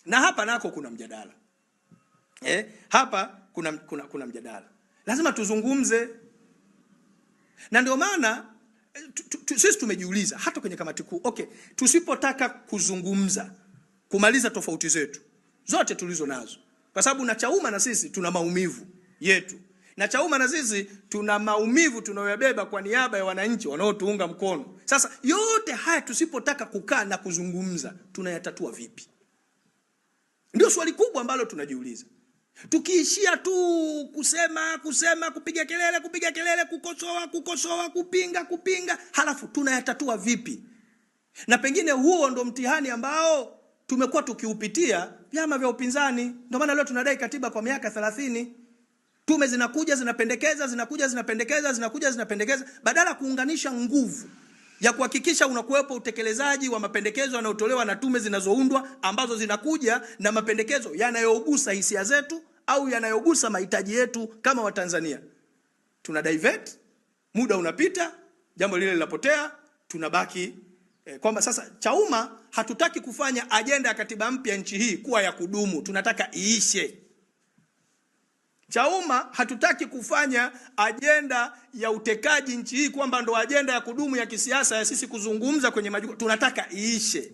Na hapa nako kuna mjadala hapa kuna mjadala, lazima tuzungumze, na ndio maana sisi tumejiuliza hata kwenye kamati kuu, okay, tusipotaka kuzungumza kumaliza tofauti zetu zote tulizo nazo, kwa sababu na Chauma na sisi tuna maumivu yetu, na Chauma na sisi tuna maumivu tunayoyabeba kwa niaba ya wananchi wanaotuunga mkono. Sasa yote haya tusipotaka kukaa na kuzungumza, tunayatatua vipi? Ndio swali kubwa ambalo tunajiuliza. Tukiishia tu kusema kusema, kupiga kelele kupiga kelele, kukosoa kukosoa, kupinga kupinga, halafu tunayatatua vipi? Na pengine huo ndo mtihani ambao tumekuwa tukiupitia vyama vya upinzani. Ndio maana leo tunadai katiba kwa miaka 30. Tume zinakuja zinapendekeza, zinakuja zinapendekeza, zinakuja zinapendekeza, badala kuunganisha nguvu ya kuhakikisha unakuwepo utekelezaji wa mapendekezo yanayotolewa na tume zinazoundwa ambazo zinakuja na mapendekezo yanayogusa hisia zetu au yanayogusa mahitaji yetu kama Watanzania. Tuna divert, muda unapita, jambo lile linapotea, tunabaki kwamba sasa Chauma hatutaki kufanya ajenda ya katiba mpya nchi hii kuwa ya kudumu, tunataka iishe. Chauma hatutaki kufanya ajenda ya utekaji nchi hii kwamba ndo ajenda ya kudumu ya kisiasa ya sisi kuzungumza kwenye majukwaa, tunataka iishe.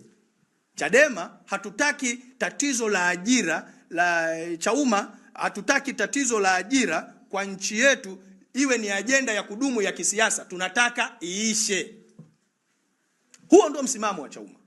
Chadema hatutaki tatizo la ajira la Chauma hatutaki tatizo la ajira kwa nchi yetu iwe ni ajenda ya kudumu ya kisiasa, tunataka iishe. Huo ndio msimamo wa Chauma.